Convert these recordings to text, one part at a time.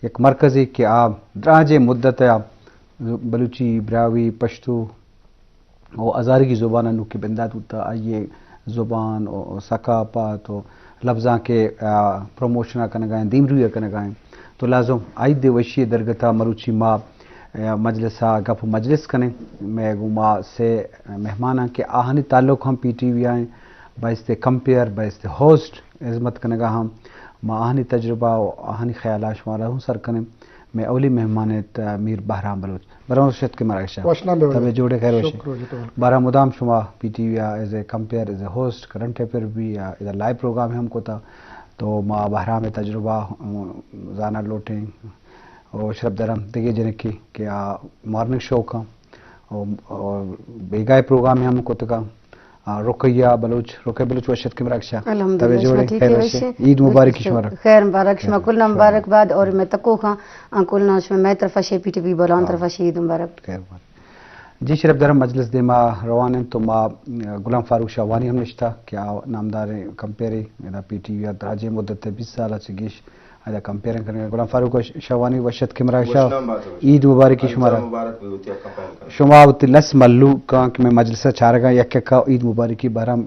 یک مرکزے کہ آ دراجیں مدت ءَ بلوچی، براہوئی، پشتو و ہزارگی زبان ءَ نوں کہ بندات بوتگ، آئی ءِ زبان و ثقافت و لبزانک ءِ، آ، پروموشن ءَ کنگ ءَ ایں، دیمروئی ءَ کنگ ءَ ایں۔ تو لازم عید ءِ وشی ءِ درگت ءَ مروچی ما، آ، مجلس ءَ گپ و مجلس کنیں۔ مئے گوں ما سے مہمان آں کہ آہانی تعلق ہم پی ٹی وی ءَ ایں، بایست کمپیئر، بایست ہوسٹ ہزمت کنگ ءَ ہم ما آہانی تجربہ و آہانی خیال ءَ شمارا ہوں سر کنیں۔ مئے اولی مہمان اِنت، آ، میر بہرام بلوچ۔ بہرام، وش اتکے مراگش ءَ۔ وشنام بے تبے وزیر۔ جوڑ ئے، خیر وشے۔ شکر و جتو۔ بہرام، مدام شما پی ٹی وی ءَ ایز اے کمپیئر، ایز اے ہوسٹ، کرنٹ افیئر بھی، آ، ادا لائیو پروگرام ہم کتا۔ تو ما بہرام ءِ تجربہ، ام، زانگ لوٹیں۔ او شرپ درم دگہ جنکے کہ آ مارننگ شو کن او، او بیگاہ پروگرام ہم کتگا۔ آ، رقیہ بلوچ، رقیہ بلوچ وش اتکے مراگش ءَ۔ الحمدللہ، تبے جوڑ ئے، شما ٹھیک خیر ئے، وشے۔ وشے؟ عید مبارک شما را۔ خیر مبارک شما، شکر۔ کل مبارک باد اور میں تکو خان، آ، کل نا شما مئے طرف ءَ شے، پی ٹی وی بولان ہاں۔ طرف ءَ شے، عید مبارک۔ خیر مبارک۔ جی شرپ درم، مجلس دیما روان اِنت تو ما، آ، غلام فاروق شاہوانی ہم نشتہ کہ آ نامداریں کمپیئرے، ادا پی ٹی وی ءَ دراجیں مدت ءَ بیست سال ءَ چہ گیش ادا کمپیئر کنگ ءَ۔ غلام فاروق ش-، شاہوانی وش اتکے مراگش ءَ۔ وشنام بات ئے۔ عید مبارکی شما را۔ مبارک بی وتی کمپیئر کنگ۔ شما وتی لس مھلوک آں کہ مئے مجلس ءَ چارگ ءَ، یک یک ءَ عید مبارکی بہرام۔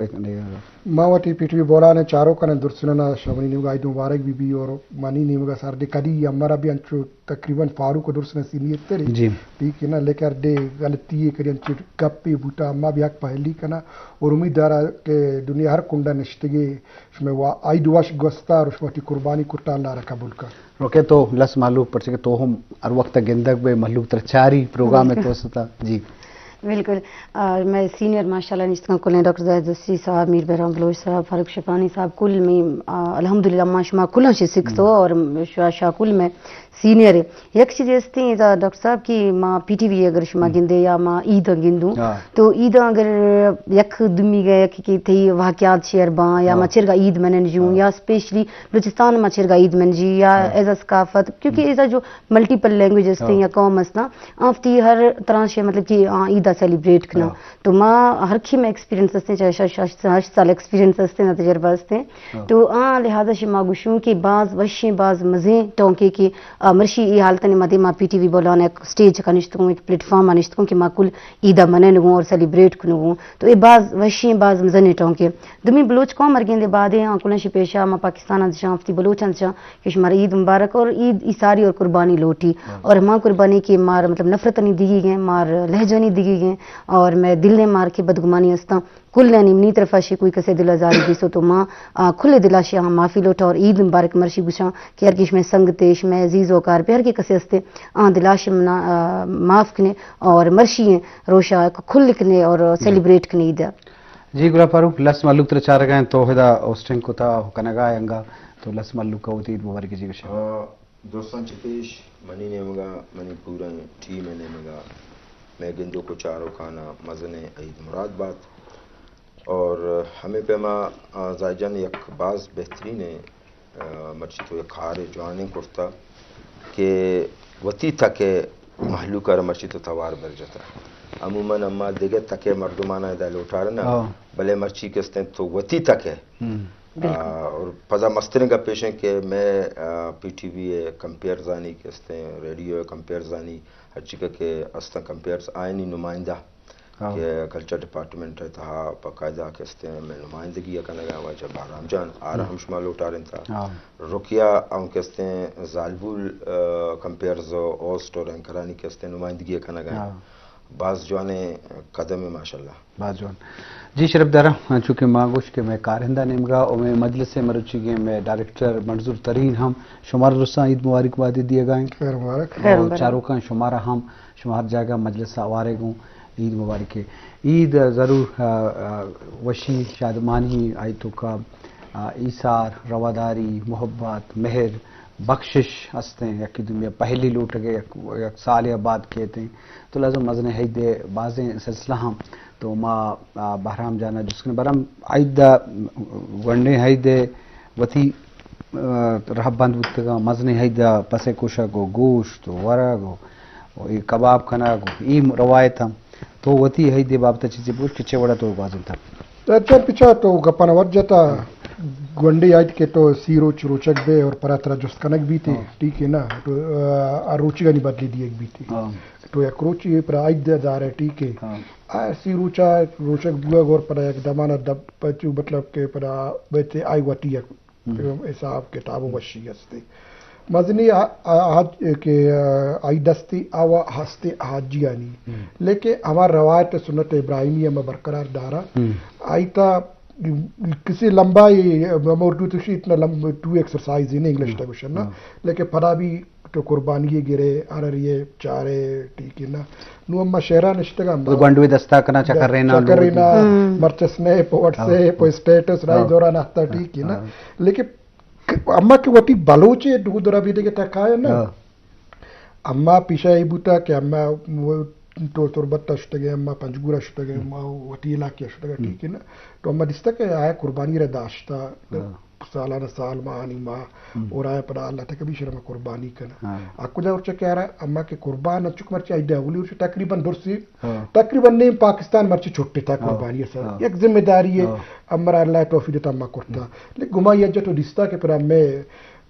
ما وتی پی ٹی وی بولان ءِ چاروکاں درستاں شمئے نیمگ ءَ عید مبارک بی بی اور منی نیمگ ءَ سر دے کدی ہمارا بھی انچو تقریباً فاروق درستاں سینئر ترے۔ جی۔ ٹھیک ہے نا، لیکن دے غلطی ہے کدی انچو گپے بوتا، ما بھی حق پہلی کنا اور امید دارا کہ دنیا ہر کنڈا نشتگے شمئے وا-، عید وش گوستا اور شما وتی قربانی کتا، اللہ را قبول کن۔ رقیہ تو لس مھلوک، پرچہ کہ تو ہم ہر وقت گندگ بے، مھلوک ترا چاری پروگرام ءِ توسط ءَ۔ جی۔ بالکل۔ آ، مئے سینئر ماشاءاللہ نشتگاں کلیں، ڈاکٹر زاہد زسری صاحب، میر بہرام بلوچ صاحب، فاروق شپانی صاحب، کل میں، آ، الحمدللہ ما شما کلاں شے سکھتو اور شا-، شا کل میں سینئر ہے۔ یک چیز استیں ادا ڈاکٹر صاحب کہ ما پی ٹی وی اگر شما گندے یا ما عید گندوں، ہاں۔ تو عید اگر یک دومی گئے کہ تئی واقعات شیئر باں یا ہاں۔ ما چرگا عید منن جوں ہاں۔ یا اسپیشلی بلوچستان ما چرگا عید من جی یا ہاں۔ ایز اے ثقافت، کیونکہ ہم۔ ایزا جو ملٹیپل لینگویج استیں ہاں۔ یا قوم استاں، آ وتی ہر طرح شے مطلب کہ آ عید ءَ سیلیبریٹ کناں۔ ہاں۔ تو ما ہر کھی میں ایکسپیرینس استیں، چاہے شش، شش، ہشت سال ایکسپیرینس استیں، تجربہ استیں۔ ہاں۔ تو آ لحاظ شے ما گوشوں کہ باز وشیں، باز مزیں ٹونکے کہ، آ، مرشی ای حالت نے مدے ما پی ٹی وی بولان ایک سٹیج کا نشتگوں، ایک پلیٹ فارم نشتگوں کہ ما کل عید ءَ مننگوں اور سیلیبریٹ کنگوں۔ تو اے باز وشیں، باز مزنیں ٹونکے۔ دومی بلوچ قوم ارگندے بادے آں کلنشی پیشا ما پاکستان اندشاں، ہفتی بلوچ اندشاں کہ شمار عید مبارک اور عید ای ساری اور قربانی لوٹی۔ ہاں۔ اور ہما قربانی کہ مار مطلب نفرت نی دیگی گئے، مار لہجہ نی دیگی گئے اور میں دل نے مار کے بدگمانی استاں۔ کل نے منی طرف اشی کوئی کسے دل آزاری دیسو تو ما، آ، کل دل اشی ہاں معافی لوٹا اور عید مبارک مرشی گشاں کہ ہر کس میں سنگتے، میں عزیز و کار پہ ہر کے کسے استے، آ دل اشی منا، آ، معاف کنے اور مرشی ہیں روشا کل کنے اور سیلیبریٹ کنے عید۔ جی گلاب فاروق، لس مھلوک ترا چارگا انت، تو ہدا ہوسٹنگ کتا و کنگا انگا، تو لس مھلوک وتی عید مبارکی جی گشے۔ آ، درستاں چہ پیش منی نیمگا، منی پوریں ٹیم ء نیمگا، مئے گندوک و چاروکانا مزنیں عید مراد بات۔ اور ہمے پیما، آ، زاہد جان یک باز بہترین آ، مرچی تو یک کارے جوانیں کرتا کہ وتی تک ء مہلوک ء را مرچی تو توار برجتا۔ عموماً اما دگہ تک ء مردمان ء ادا لوٹارنا، ہاں۔ بلے مرچی کہ استیں تو وتی تک ء۔ ہم۔ آ، بالکل۔ اور پدا مستریں گپ ایش انت کہ مئے، آ، پی ٹی وی ء کمپیئرزانی کہ استیں، ریڈیو ء کمپیئرزانی، ہرچی کہ، کہ استاں کمپیئرز آئینی نمائندہ ہاں۔ کہ کلچر ڈپارٹمنٹ ء تہا باقاعدہ کہ استیں مئے نمائندگی ء کنگ ء واجہ بہرام جان، آرا ہم شما لوٹارینتا۔ ہاں۔ رقیہ ہم کہ استیں زالبول، آ، کمپیئرز و ہوسٹ اور اینکرانی کہ استیں نمائندگی ء کنگ ء۔ ہاں۔ باز جوانیں قدم ء ماشاءاللہ۔ باز جوان۔ جی شرپ دارا، چونکہ ما گوش کہ مئے کارندہ نیمگا و مئے مجلس ء مروچیگیں مئے ڈائریکٹر منظور ترین ہم شمارا درستاں عید مبارک بادی دیگا ہیں۔ خیر مبارک۔ خیر اور مبارک۔ چاروکاں شمارا ہم شما ہر جاگہ مجلس ء ہوارے گوں عید مبارک۔ عید ضرور، آ، آ، وشی، شادمانی، آئی توکا، آ، ایثار، رواداری، محبت، مہر، بخشش ہستیں، یکی دومی ء پہلی لوٹگ ء یک، یک سالے ء بعد کیتیں۔ تو لازم مزنیں عید ء بازیں سلسلہ ہم تو ما، آ، بہرام جان ء جست کنیں۔ بہرام عید ء گونڈیں عید ء وتی، آ، رہبند بوتگاں، مزنیں عید ء پس ء کشگ و گوشت و ورگ و، و اے کباب کنگ و اے روایت ہم۔ تو وتی عید ء بابت ء چیزے بگوش کہ چے وڑا تو گوازینتگ؟ اچھا، پچا تو گپاں ور جتا۔ گونڈے آئیت کہ تو سی روچ روچگ بے اور پدا ترا جست کنگ بیتے، ہاں۔ ٹھیک ہے نا؟ تو، آ، آ روچگانی بدلے دیگ بیتے۔ ہاں۔ تو یک روچی پدا آئیت دارے، ٹھیک ہے؟ ہاں۔ آ سی روچا روچگ بوگ اور پدا یک دمانا دب پچو، مطلب کہ پدا بیتے آئی وتی یک ہم۔ حساب کتاب و وشی ہستے۔ مزنی آ، آ، آ، کہ، آ، آئی دستی آوا ہستے حاجیانی۔ ہم۔ لیکن ہما روایت سنت ابراہیمی ہم برقرار دارا۔ ہم۔ آئی تا کسی لمبا ہی، ہم اردو تو شی اتنا لمب-، ٹو ایکسرسائز ہی نہیں، انگلش ہم۔ تا گوشن نا۔ ہم۔ لیکن پدا بھی تو قربانی گرے، ہر ہر یہ چارے، ٹھیک ہے نا۔ نو اما شہرا نشتگا، اما تو گونڈوے دستا کنا چکر رینا، چکر لوگی۔ رینا، ہم۔ مرچ سنیپ، واٹس ایپ، ہاں۔ اسٹیٹس، رائی ہاں۔ دوران آتا، ہاں۔ ٹھیک ہے نا۔ ہاں۔ لیکن اما کہ وتی بلوچے دو درا بھی دیگه تکایا نا۔ ہاں۔ اما پیشا ای بوتا کہ اما وہ تو تربت شتگے، اما پنجگور شتگے، ہم۔ اما وتی علاقے شتگے، ہم۔ ٹھیک ہے نا۔ تو اما دستا کہ آیا قربانی را داشتا۔ ہاں۔ سالانہ سال، ماہانی ماہ، ہم۔ اور آیا پدا اللہ تک بھی شرم قربانی کنا۔ ہاں۔ آ کجا ورچہ کہ آرا اما کہ قربان چک مرچی آئی دے اولی ورچہ تقریباً درسی، ہاں۔ تقریباً نیم پاکستان مرچی چھٹی تا ہاں۔ قربانی سر۔ ہاں۔ یک ذمہ داری ہے، ہاں۔ امرا اللہ توفیق دیتا اما کرتا۔ ہم۔ لیکن گما یہ جتو دستا کہ پدا میں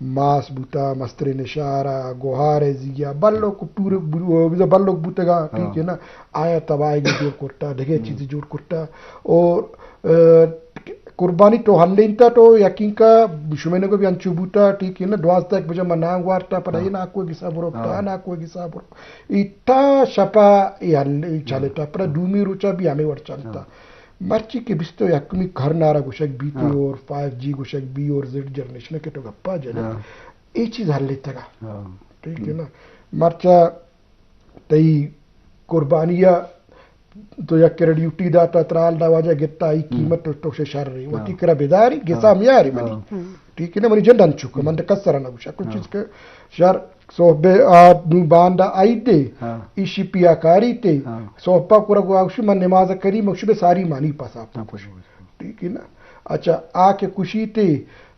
ماس بوتا، مستر نشارا، گوہار زیا، بلوک پورے بو-، بلوک بوتگا، ہاں۔ ٹھیک ہے نا، آیا تباہی جوڑ کرتا، دگے ہم۔ چیزی جوڑ کرتا، اور، آ، قربانی تو ہلینتا تو یقین کا شمے نگو بھی انچو بوتا، ٹھیک ہے نا، دوازدہ ایک بجہ ما نام وارتا، پدا ہاں۔ یہ نا کوئی گسا برو، ہاں۔ تا نا کوئی گسا برو۔ ایتا شپا یہ ہل-، یہ چلتا، پدا دومی روچا بھی ہمیں وڑ چلتا۔ ہاں۔ مرچی کہ بیست و یکمی کرن آرا گوشگ بیتی ہاں۔ اور فائیو جی گوشگ بی اور زیڈ جنریشن کہ تو گپا جنے۔ ہاں۔ اے چیز ہلتگا۔ ہاں۔ ٹھیک ہے نا؟ مرچا تئی قربانی ء تو یک کرا ڈیوٹی داتا، ترال دا واجہ گتا، ای ہم۔ قیمت تو، تو شے شر رہی۔ ہاں۔ وتی کرا بیداری، ہاں۔ گسا میاری منی۔ ہاں۔ ٹھیک ہے نا؟ منی جند انچوک، من تو کس سرا نہ گوشا۔ کل ہاں۔ چیز کہ شر صحب آ نو باندا آئی دے، ہاں۔ ایشی پیا کاری تے، ہاں۔ صحبا کرا گو آوشی من نماز کریم، اوشی بے ساری مانی پاسا ہاں، پوش۔ پوش۔ ٹھیک ہے نا؟ اچھا، آ کہ کشی تے،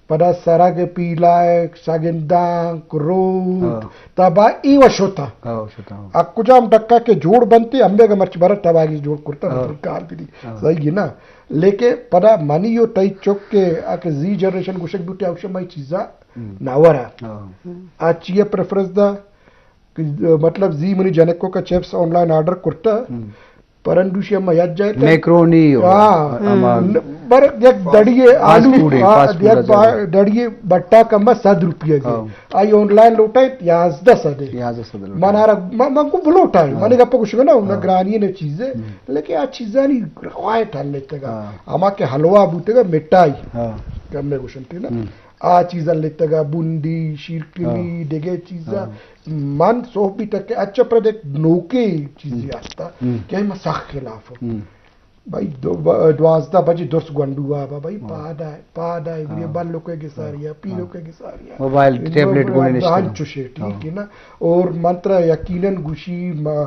پدا سرگ پیلائک، سگندانک، روت، ہاں۔ تبا ای و شتا۔ ہاں، شتا، ہاں۔ ا کجام ڈکا کہ جوڑ بنتے، ہمیں اگر مرچی برا تباگی جوڑ کرتا، ہاں۔ مطلب کار بھی دی۔ ہاں۔ صحیح ہے نا؟ لیکن پدا منی و تئی چک کہ اک زی جنریشن گوشک بوتے، اوشم مئی چیزا ہم۔ ناورا۔ ہاں۔ آ چیئے پریفرنس دا؟ کہ، مطلب، زی منی جنکو کا چپس آن لائن آرڈر کرتا، ہم۔ پرندوشی اما یاد جائے تا۔ میکرونی ہو، ہاں۔ اما ن-، بر یک دڑی فاسٹ آلو، فوڈ ہے، ہاں، فاسٹ فوڈ یک ہے۔ با-، دڑی بٹا کم صد روپیہ کے۔ ہاں۔ آئی آن لائن لوٹا ہے یازدہ صد ہے۔ یازدہ صد لوٹا ہے۔ من آرا، م-، من کو بلوٹا ہے۔ ہاں۔ من گپا کچھ نہ، نہ ہاں۔ گرانی نے چیز ہے۔ ہم۔ لیکن آ چیزانی روایت حل لیتے گا۔ ہاں۔ اما کے حلوا بوتے گا مٹھائی۔ ہاں۔ کم میں گوشن تھی نا۔ ہم۔ آ چیزا لیتگا، بندی، شیرکنی، ہاں۔ دگہ چیزا۔ ہاں۔ من صحبی تک کہ اچھا پر دیکھ نوکے چیزی ہم۔ آستا ہم۔ کہ میں سخت خلاف ہوں۔ ہم۔ بھائی دو-، ب-، دوازدہ بجے درس گونڈو آبا، بھائی ہاں۔ پاد آئے، پاد آئے، بھئی ہاں۔ بلوکے گساریا، ہاں۔ پیلوکے گساریا۔ موبائل، ٹیبلٹ گونے نشتہ۔ ہنچو شے، ٹھیک ہاں۔ ہے نا؟ اور من ترا یقیناً گوشی ما-،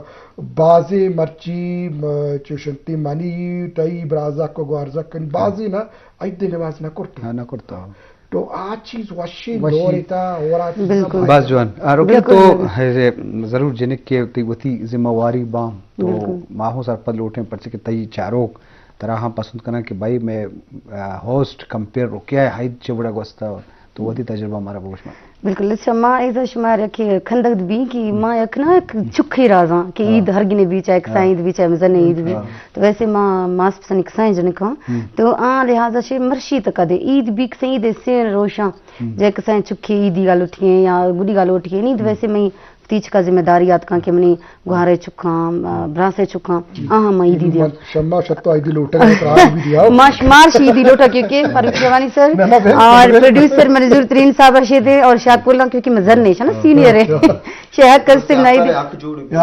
بازے مرچی، ما-، چوشنتی منی، تئی برازک و گوارزک کن، ہاں۔ بازے نا، عید نماز نہ کرتے۔ ہاں، نہ کرتا۔ تو آ چیز وشیں وشیں۔ دور تا اور آ چیز بالکل۔ باز جوان۔ آ، رقیہ بالکل تو، بالکل۔ ہے، ضرور جنک کہ تئی وتی ذمہ واری باں۔ تو بالکل۔ ما ہوں سرپد لوٹیں، پرچہ کہ تئی چاروک ترا ہم پسند کناں کہ بھائی میں، آ، ہوسٹ کمپیئر رقیہ حید چے وڑا گوستا، تو وتی تجربہ مارا بگوش ما۔ بالکل۔ اچھا، ما ایزا شمار کہ کھندگ بی کہ ما یک نا یک چکھی رازاں کہ ہاں۔ عید ہر گنے بی، چاہے کسائیں ہاں۔ عید بی، چاہے مزن عید بی۔ ہاں۔ تو ویسے ما ماس پسن کسائیں جنکاں۔ ہم۔ تو آ لحاظ شے مرشی تک دے عید بی کسیں عید سین روشاں۔ ہم۔ جے کسائیں چکے عیدی گالوٹی ہیں یا گڈی گالوٹی ہیں، نہیں تو ہم۔ ویسے میں تیچ کا ذمہ داری آت کاں کہ منی گوارے چکاں، آ، براسے چکاں، آہاں ما عیدی دیاں۔ شما شتو عیدی لوٹا ہے، ترا عیدی دیاؤ۔ ماش-، مارش عیدی لوٹا کیونکہ فاروق شیوانی سر نہ، نہ، بے-، اور بے-، پروڈیوسر منظور ترین صاحب رشید ہیں اور شاد پولنگ کیونکہ مزن نہیں ہے نا، سینئر ہے۔ شاید کستے نہیں دی۔ آ کے جوڑ بھی۔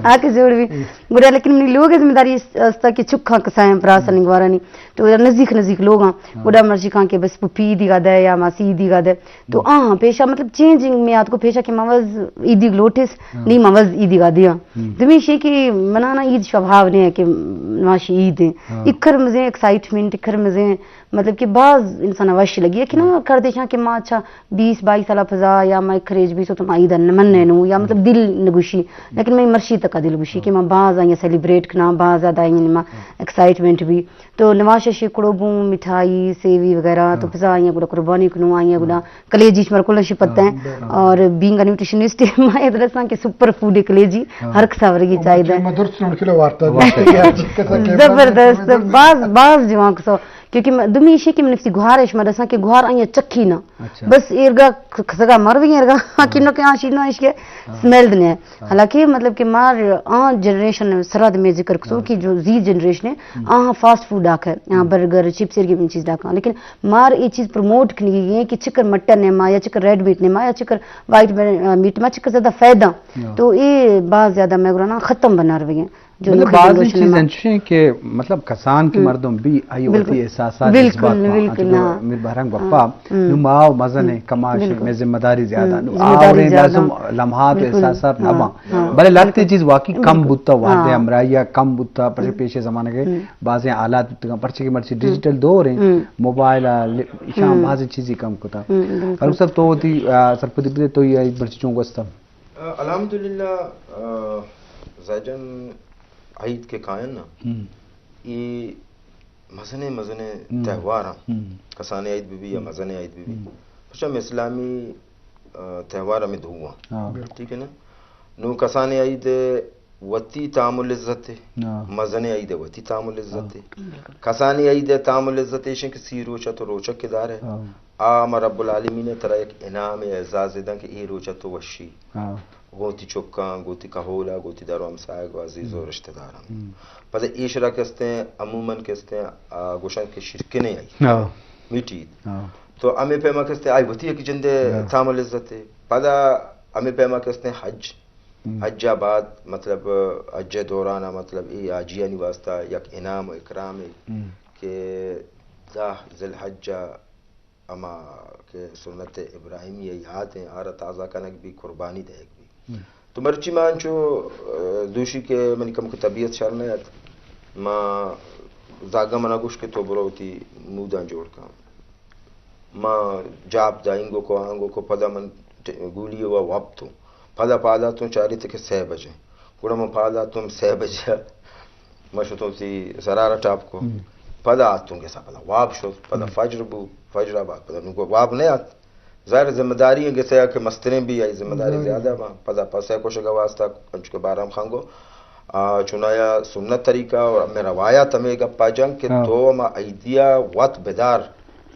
آ کے جوڑ بھی۔ گڑا لیکن منی لوگ ذمہ داری است، است کہ چکاں کسائیں براسانی گوارانی۔ تو گڑا نزیک نزیک لوگاں۔ ہاں۔ گڑا مرشی کاں کہ بس پپی عیدی گا دے یا ماسی عیدی گا دے۔ تو ہم۔ آہاں پیشا مطلب چینجنگ میں آت کو پیشا کہ موز عیدی لوٹس، ہاں۔ نہیں موز عیدی گا دیاں۔ ہم۔ دومی شے کہ منانا عید شبھاو نہیں ہے کہ ماشی عید ہیں۔ ہاں۔ اکھر مزے ایکسائٹمنٹ، اکھر مزے مطلب کہ باز انسان وش لگی ہے کہ نا کردے شاں کہ ما اچھا بیس بائیس سال پزا یا ما کریج بیس تو ما عید نہ من نو یا مطلب دل نگوشی، لیکن میں مرشی تک دل گوشی کہ ما باز آئیں سیلیبریٹ کنا، باز زیادہ آئیں ما ایکسائٹمنٹ بھی۔ تو نواز شاہ شکڑو بوں، مٹھائی، سیوی وغیرہ، تو پزا آئیں گڑا قربانی کنو، آئیں گڑا کلیجی شمر کل شی پتہ ہیں۔ اور بینگ نیوٹریشنسٹ، ما ادرساں کہ سپر فوڈ کلیجی ہر کسا ورگی چاہیے۔ درست سن کے وارتا۔ زبردست، باز باز جوان کسو۔ کیونکہ م-، دومی ایشی کہ من کسی گوھار اش مدرساں کہ گوھار آئیں چکی نہ۔ بس ایرگا ک-، کھسگا مر بھی ایرگا، ہاں، کنو کہ آشی نو اش کے سمیل دنے۔ حالانکہ مطلب کہ مار آ جنریشن سرا میں ذکر کسو کہ جو زی جنریشن ہے، آ فاسٹ فوڈ ڈاک ہے، آ برگر، چپس ایرگی من چیز ڈاکاں۔ لیکن مار یہ چیز پروموٹ کنی گئی ہے کہ چکر مٹن نے ما یا چکر ریڈ میٹ نے ما یا چکر وائٹ میٹ ما چکر زیادہ فائدہ۔ تو یہ باز زیادہ میں گرانا ختم بنا رہے ہیں۔ جو مطلب نوکری بعضی جنریشن چیز ما انچش ہیں کہ مطلب کسان کے مردم بھی آئی وتی احساسات، بالکل، جذبات ما، بالکل، انچو کہ ہاں۔ میر بہرام گپا، نو ما و مزن ہیں، کماش ہیں، میں ذمہ داری زیادہ، نو ذمہ داری آوریں زیادہ۔ لازم لمحات و احساسات نہ باں۔ بلے لگتے چیز واقعی کم بوتا، وعدے ہمراہی کم بوتا، پرچہ پیش زمانے کے بعضی حالات بوتگاں، پرچہ کہ مرچی ڈیجیٹل دور ہیں، موبائل آ، ل-، شان بعضی چیزی کم کتا۔ فاروق صاحب تو وتی، آ، سرپدی بدے تو یہ مرچی چون گوستا؟ الحمدللہ، آ، زاجن عید کے کائن نا، اے مزنیں مزنیں تہوار ہیں۔ کسانیں عید بی بی یا مزنیں عید بی بی۔ پرچا اسلامی، آ، تہوار ہمیں دو ہیں۔ ٹھیک ہے نا؟ نو کسانیں عید وتی تام و لذت ہے، مزنیں عید وتی تام و لذت ہے۔ کسانیں عید تام و لذت ایشیں کہ سی روچہ تو روچہ کے دار ہے۔ آ ہما رب العالمین ء ترا یک انعام ء اعزاز داں کہ اے روچ ء تو وشی گوں تی چکاں، گوں تی کہولا، گوں تی در و ہمسایگ و عزیز و رشتہ داراں۔ پدا ایشرا کستیں عموماً کستیں، آ، گوشن کہ شرکنے آئی میٹی۔ تو ہمیں پیما کستیں آئی وتی یک جندے تام و لذت ہے۔ پدا ہمیں پیما کستیں حج۔ حج ء بعد مطلب حج ء دوران ء مطلب اے حاجیانی واسطہ یک انعام و اکرامے کہ دہ ذی الحجہ ہما کہ سنت ابراہیمی ء یات ہیں، آرا تازہ کنگ بی، قربانی دئیگ بی۔ تو مرچی ما انچو، آ، دوشی کہ منی کمکو طبیعت شر نہ ات، ما زاگا منا گوش کہ تو برو وتی موداں جوڑ کن۔ ما جاپ دا، اینگو کو، آنگو کو، پدا من ٹ-، گولی و وپتوں۔ پدا پادا تو چاری تک سہ بجے۔ گڑا من پادا تو سہ بجے۔ ما شتوں تی سرارا ٹاپ کو۔ پدا آتوں گسا پدا واب شد۔ پدا فجر بو، فجر آباد پدا نو واب نہ آت۔ ظاہر ذمہ داری ہیں گسا کہ مستریں بھی آئی ذمہ داری زیادہ با۔ پدا پسے کوشگا واسطہ انچو کہ بارام خان گو، آ، چونایا سنت طریقہ اور ہمیں روایات ہمیں گپا جنگ کہ تو ہما عیدیا وت بدار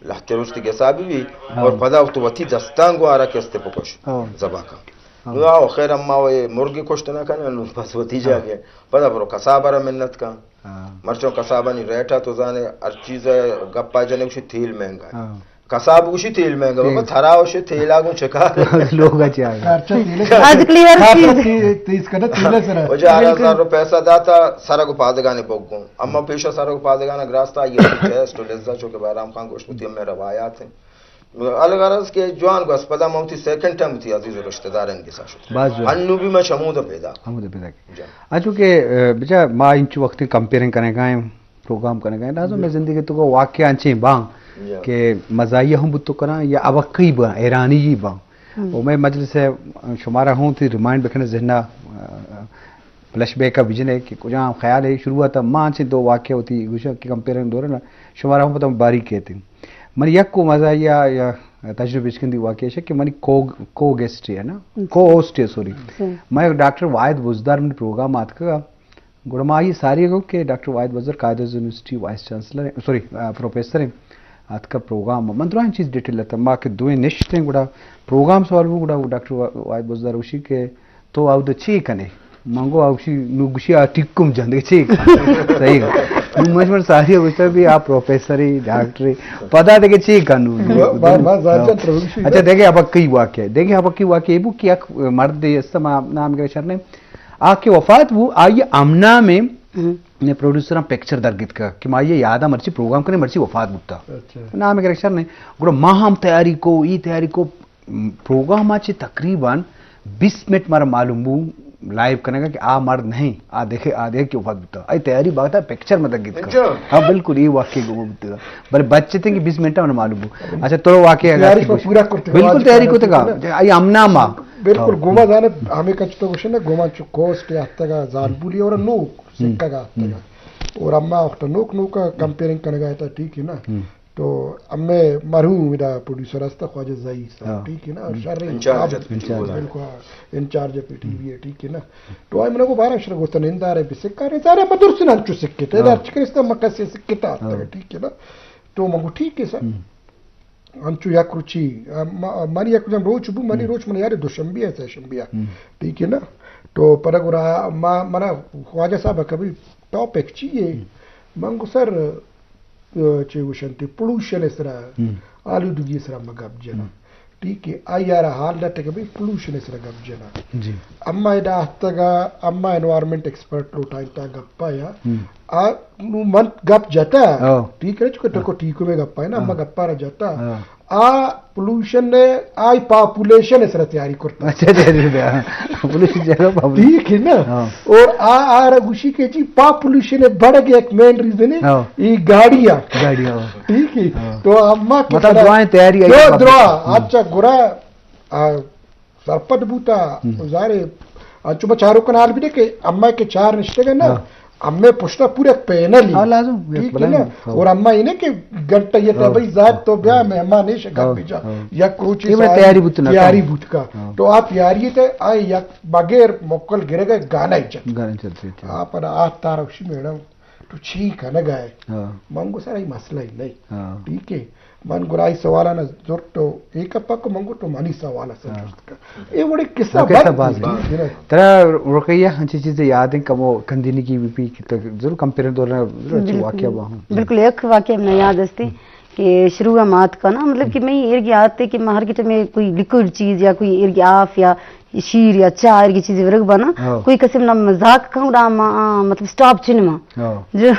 لہتے روچ تئی گسا بہ بی اور پدا تو وتی دستاں گوں آرا کستے بکش، ذبح کن۔ نو آ خیر اما و مرگ کشت نہ کن، نو بس وتی جاگہ۔ پدا برو کساب را منت کن۔ مرچوں کسابانی ریٹ تو زانے، ہر چیز گپا جنے گوشی تیل مہنگا ہے۔ کساب گوشی تیل مہنگا، بابا تھرا وشی تیلا گوں چکار۔ لوگا چاہے۔ آج کلی ہر چیز۔ تیز کنا تیل سرا۔ وجہ ہر ہزار روپے پیسہ داتا، سرا گو پادگانے بگوں۔ اما پیشا سرگ پادگانا گراستا، آئی ٹیسٹ و لذت چو کہ بہرام خان گوشت وتی ہمیں روایات ہیں۔ الغرض کہ جوان گوست، پدا من وتی سیکنڈ ٹائم وتی عزیز و رشتہ داران گسا شت۔ باز جوان۔ انو بھی من شمود پیدا۔ ہمود پیدا کہ۔ جان۔ اچو کہ، اے، بچا ما انچو وقت کمپیئرنگ کرنے کا ہیں، پروگرام کرنے کا ہیں، لازم میں زندگی تو کو واقعہ انچیں باں کہ مزاحیہ ہم بوت کناں یا ابقی باں، حیرانی ہی باں۔ و مئے مجلس ء شمارا ہوں تئی ریمائنڈ بکنے ذہن ء، فلش بیک ء بجنے کہ کجام خیال ہے شروعات ء ما انچیں دو واقعہ وتی گوشاں کہ کمپیئرنگ دوران ء شمارا ہوں پتہ باریک کہتے۔ من یک کو مزہ یا، یا تجربہ بچکندی واقعہ ہے کہ منی کو، کو گیسٹ ہے نا، کو ہوسٹ ہے، سوری۔ میں ڈاکٹر واحد بزدار منی پروگرام آتکگا۔ گڑا ما آئی ساری گو کہ ڈاکٹر واحد بزدار قائد اعظم یونیورسٹی وائس چانسلر ہیں، سوری، آ، پروفیسر ہیں۔ آتکا پروگرام من درائیں چیز ڈیٹیل لتا، ما کہ دوئیں نشتیں، گڑا پروگرام سوال بو، گڑا ڈاکٹر وا-، واحد بزدار گوشی کہ تو آودا چی کنے؟ من گو آوشی نو گوشی آ ٹکم جند چی کنے؟ صحیح ہے۔ نو مجمن ساری گوشتا بھی آ پروفیسر ہی، ڈاکٹر ہی، پدا دیگه چی کنو؟ با-، با-، با-، زیادہ تر گوشی۔ اچھا دیگه ابکی واقعہ، دیگه ابکی واقعہ بو کہ یک مرد است، ما نام گرے شر نے، آ کہ وفات بو، آئی امنا میں نے پروڈیوسراں پکچر درگیتکا کہ ما یہ یادا مرچی پروگرام کریں، مرچی وفات بوتا۔ اچھا۔ نام گرکشر نے۔ گڑا ما ہم تیاری کو، ای تیاری کو، م، پروگرام ما چہ تقریباً بیست منٹ مارا معلوم بو، لائیو کنگا کہ آ مرد نہیں، آ دیکھے، آ دیکھ کہ وفات بوتا۔ اے تیاری بات ہے، پکچر مت گیت کا۔ اچھا۔ ہاں، بالکل، یہ واقعی گو بوتا۔ بلے بچے تھے کہ بیس منٹ میں معلوم ہو۔ اچھا، تو واقعی اگر تیاری آپ کو پورا کرتے ہو، بالکل آج تیاری کارا کرتے کا۔ کیتا نا۔ اے ہم نام آ۔ بالکل، ہاں۔ گوما زانے، ہمیں کچھ تو گوشے نا، گوما چو کوسٹ یا تگا زال بولی اور نو ہم۔ سکا گا ہم۔ تگا۔ اور اما وقت نوک نوک کمپیئرنگ کنگا ہے تا، ٹھیک ہے نا؟ ہم۔ تو ہمیں مرحوم ادا پروڈیوسر است خواجہ زئی صاحب، ہاں۔ ٹھیک ہے نا؟ ہم۔ شر انچارج آپ، انچارج۔ بالکل، ہاں، انچارج پہ ٹی وی ہے، ٹھیک ہے نا؟ تو آئی منو کو بارہ شر گوشتا نندارے بھی سکا رہے، سارے بدر سے نانچو سکے تے، ہاں۔ دار چکرستا مکسی سکتا، ہاں۔ ٹھیک ہے نا؟ تو منگو ٹھیک ہے سر۔ ہم۔ انچو یک روچی، م-، منی یک جم روچ بو، منی ہم۔ روچ من یار دوشنبی ہے، سہ شنبی ہے۔ ہم۔ ٹھیک ہے نا؟ تو پدا گڑا ما، منا خواجہ صاحب کبھی ٹاپک چی ہے؟ ہم۔ من گو سر، چے گوشنتی، پولوشن سرا، ہم۔ آلودگی سرا ما گپ جنا۔ ہم۔ ٹھیک ہے، آئی آرا حال ڈٹ کہ بھئی پولوشن سرا گپ جنا۔ جی۔ اما ادا آتگا، اما انوائرمنٹ ایکسپرٹ لوٹائیں تا گپا یا۔ ہم۔ آ، نو من گپ جتا۔ ہاں۔ ٹھیک ہے، چونکہ ٹکو ٹھیک میں گپا ہے نا، ہاں۔ اما گپا را جتا۔ ہاں۔ آ پولوشن نے آئی پاپولیشن سرا تیاری کرتا۔ اچھا، اچھا، اچھا، اچھا۔ پولوشن جگہ پاپولیشن۔ ٹھیک ہے نا؟ ہاں۔ اور آ، آ را گوشی کہ جی پاپولیشن بڑھ گیا، ایک مین ریزن ہے۔ ہاں۔ یہ گاڑیاں۔ گاڑیاں۔ ٹھیک ہے؟ ہاں۔ تو اما کے مطلب پڑا دعائیں تیاری آئی جو پاپولیشن۔ درا، ہاں۔ اچھا، گرا، آ، سرپد بوتا، ہم۔ ظاہر ہے، انچو ما چارو کنال بھی دے کہ اما کے چار نشتے گا نا، ہاں۔ امے پشتا پورا پینل ہی۔ ہاں، لازم، ٹھیک ہے بلائیں، نا؟ ہاں۔ اور اما ہی نے کہ گھنٹہ یہ تھا، ہاں۔ بھائی، زاد تو بیا، ہاں۔ مہمان ایش گپ ہاں، بھی جا۔ ہاں۔ یک روچی یہ میں ساری تیاری بوت نہ تیاری تھا۔ بوت کا۔ ہاں۔ تو آپ تیاری تے آئے یک بغیر موکل گرے گئے گانا ہی چل۔ گانا چلتے تھے۔ آپ نا آت تارا اسی میڈم تو چی کنگ ء ئے؟ ہاں۔ من گو سر، اے مسئلہ ہی نہیں۔ ہاں۔ ٹھیک ہے؟ من گڑا اے سوال ء نہ زرت تو اے کپا کو من گو تو منی سوال ء سر ہاں۔ جست کن۔ اے وڑے قصہ ہاں، قصہ بند باز بوت۔ ہے۔ ترا رقیہ ہنچی چیزیں یاد ہیں کمو کندینی کی بی پی کی تو ضرور کمپیئر دور ضرور اچھی بالکل۔ واقعہ با ہوں۔ بالکل، یک واقعہ منا یاد استی کہ شروع ء مات کا نا، مطلب کہ میں ایرگی آتے کہ میں ہر کٹے میں کوئی لکوئڈ چیز یا کوئی ایرگی آف یا شیر یا چاہ ایرگی چیزیں ورگ بنا، ہاں۔ کوئی قسم نہ مذاق کھاؤں، گڑا ما، آ، مطلب سٹاپ چن ما۔ ہاں۔ جو،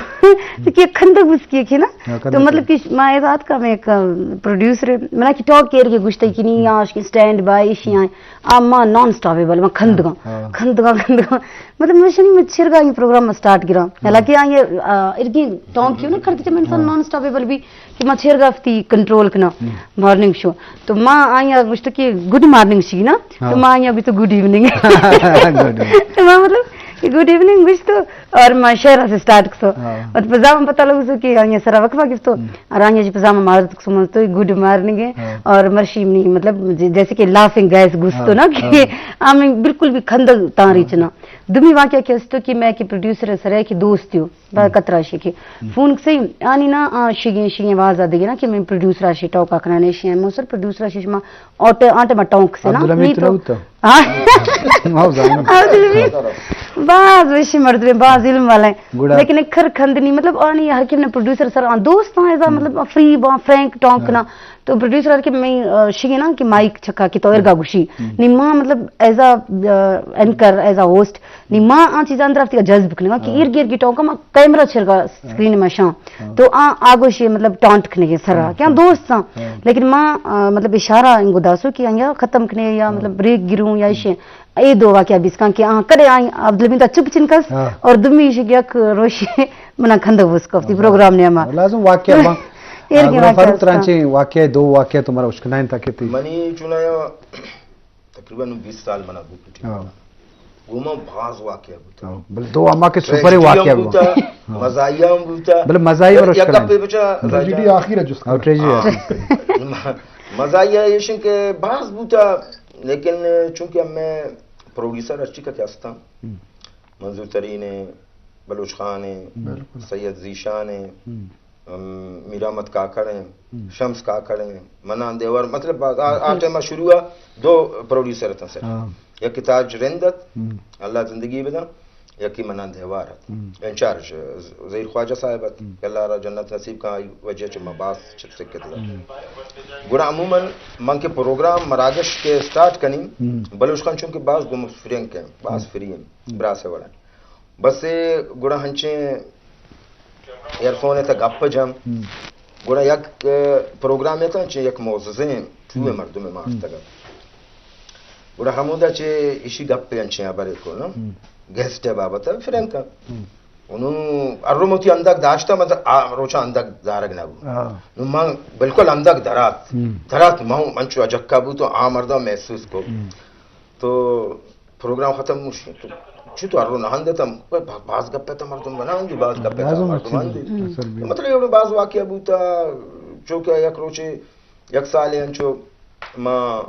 تو کہ کندگ بس کی کہ نا۔ ہاں، تو کندگ مطلب کی۔ کہ ما اے بات کا میں ایک، آ، پروڈیوسر، منا کی ٹاک کیئر کے گشتے کہ نہیں، ہاں۔ آش کے سٹینڈ بائی، ایشی آئیں۔ آ ما نان سٹاپ ہے، بل ما کھندگاں۔ ہاں۔ کھندگاں، کھندگاں۔ مطلب میں شنی میں چرگا یہ پروگرام سٹارٹ گرا۔ ہاں۔ حالانکہ آئیں، آ، ایرگی ٹاک کیوں نا کرتے، میں انسان ہاں۔ نان سٹاپ ہے، بل بھی کہ ما چیر گا وتی کنٹرول کنا، ہم۔ مارننگ شو۔ تو ما آئی ء گوشت کہ گڈ مارننگ شی نا، ہاں۔ تو ما آئی ء گوشت گڈ ایوننگ۔ گڈ ایوننگ۔ تو ما مطلب کہ گڈ ایوننگ گوشت تو اور ما شعر سے سٹارٹ کسو۔ ہاں۔ اور پزا من پتہ لگو سو کہ آئی ء سرا وقفہ گفتو، ہم۔ اور آئی ء جی پزا من معذرت کسو من تو گڈ مارننگ ہے، ہاں۔ اور مرشی منی مطلب ج-، جیسے کہ لافنگ گیس گوشتو ہاں، نا کہ ہاں۔ ہمیں بالکل بھی کھندگ تاں ہاں۔ ریچنا۔ دومی واقعہ کہ استو کہ میں کہ پروڈیوسر سرا کہ دوستیو۔ با ہم۔ کترا شی کہ ہم۔ فون کسے آنی نا، آ، شیگیں، شیگیں واز آ دگے نا کہ میں پروڈیوسر آ شی ٹوکا کنانے شی ہیں۔ موسر پروڈیوسر آ شی شما آٹے، آٹے ما ٹونک سے نا۔ عبدالحمید نی تو تو نہ ہوتا؟ ہاں۔ ہاں، زانو۔ عبدالحمید باز وشی مردم، باز علم والا ہے۔ گڑا۔ لیکن ایک کھر کھندنی، مطلب، آنی ہر کم نے پروڈیوسر سر آن دوست آن ایزا، ہم۔ مطلب، فری با، فرینک ٹونک ہاں۔ نا۔ تو پروڈیوسر آ کہ میں، آ، شیگے نا کہ مائک چھکا کہ تو ارگا گوشی۔ ہم۔ نی ما مطلب ایز ا، آ، اینکر، ایز ا ہوسٹ، نی ما آ چیزاں اندر آفتی کا جذب کنگا کہ ہاں۔ ایر گیر کی ٹونکا ما کیمرہ چرگا ہاں۔ سکرین ما شاں۔ ہاں۔ تو آ، آ گوشی مطلب ٹانٹ کنگے سرا، ہاں۔ کیا دوست ساں۔ ہاں۔ لیکن ما، آ، مطلب اشارہ انگو داسو کہ آیا ختم کنے یا ہاں۔ مطلب بریک گروں یا ہاں۔ ایشی۔ اے دو واقعہ بیس کان کہ آ کرے آئی عبدالحمید چپ چنکس ہاں۔ اور دمی ایشی یک روشی منا کھندو بس کو اپتی ہاں۔ پروگرام نے ہما۔ لازم واقعہ با۔ ایر آ، کے گڑا واقعہ فاروق اس کا۔ ترانچے واقعہ، دو واقعہ تمہارا اشکنائیں تاکہ تی۔ منی چونایا تقریباً بیس سال منا بوت ٹھیک ہاں۔ ہے۔ گوما باز واقعہ بوتا۔ ہاں، بل دو اما کے سپر ٹریجڈی واقعہ ہم بوتا۔ بوتا، ہاں۔ مزاحیہ ہم بوتا۔ بل مزاحیہ یا، بر یا اشکنائیں۔ گپے بچا ٹریجڈی راجا۔ آخر ہے جس کا۔ ہاں، ٹریجڈی ہاں۔ آخر۔ مزاحیہ ایشن کہ باز بوتا، لیکن چونکہ ہمیں پروڈیوسر اچھی کا کہ ہستاں۔ ہم۔ منظور ترین ہے، بلوچ خان ہے، بالکل۔ سید ذیشان ہے۔ ہم۔ ام، میر احمد کاکڑ ہیں، ہم۔ شمس کاکڑ ہیں، منان دیوار، مطلب، آ، آ، آ ٹائم شروع آ دو پروڈیوسر اتن سر۔ ہاں۔ یکے تاج رند ات، ہم۔ اللہ زندگی بدن، یکے منان دیوار ات۔ ہم۔ انچارج ز-، ظہیر خواجہ صاحب ات، ہم۔ کہ اللہ را جنت نصیب کن، آئی وجہ چہ ما باز چپ سکت۔ ہم۔ گڑا عموماً من کہ پروگرام مراگش کے سٹارٹ کنی، ہم۔ بلوچ خان چونکہ باز گم فرینک ہیں، باز ہم۔ فری ہیں، ہم۔ براسے وڑا۔ بس گڑا ہنچیں ایئر فون ء تہ گپ جم۔ ہم۔ گڑا یک، ء، پروگرام ء تہ ہنچیں یک معززیں ٹروئے ہم۔ مردم ء ما ہم۔ آرتگ ات۔ گڑا ہمودا چہ ایشی گپے انچیں ہبرے کو نا، ہم۔ گیسٹ ءِ بابت ءَ فرینک ءَ۔ ہم۔ انوں ہر رو وتی اندک داشتہ، مطلب، آ روچا اندک دارگ نہ بو۔ ہاں۔ نوں من بالکل اندک درات۔ ہم۔ درات، من انچو اجکا بو تو آ مردم محسوس کو۔ ہم۔ تو پروگرام ختم، تو چی تو ہر رو نہ اندتم، باز گپ ءَ تا مردم بنا انجو، باز گپ ءَ تا لازم مردم اچھی اندی۔ ہم۔ اثر بھی۔ مطلب، ایوڑو باز واقعہ بوتا، چونکہ یک روچے یک سالے انچو ما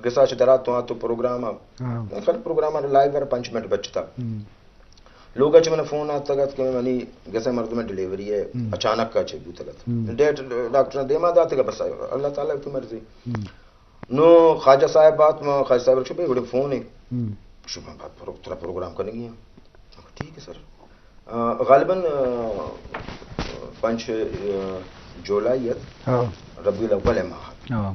گسا چہ درات تو آتو پروگرام ءَ۔ ہاں۔ خیر، پروگرام ءَ لائیو ور پنچ منٹ بچتا۔ ہم۔ لوگ ءَ چہ من فون آتگ ات کہ منی گس ءِ مردم ءِ ڈیلیوری ءَ ہم۔ اچانک ءَ چہ بوتگ ات۔ ہم۔ ڈیٹ ڈاکٹر نے دیما داتگ ءَ، بس اللہ تعالیٰ کی مرضی۔ ہم۔ نو خواجہ صاحب بات، ما خواجہ صاحب رکشہ بھائی بڑے فون ہے۔ ہم۔ شما بات پر-، ترا پروگرام کنگی ہیں۔ ٹھیک ہے سر۔ آ، غالباً، آ، پنچ، آ، جولائی ات۔ ہاں۔ ربیع الاول ءِ ماہ ات۔ ہاں۔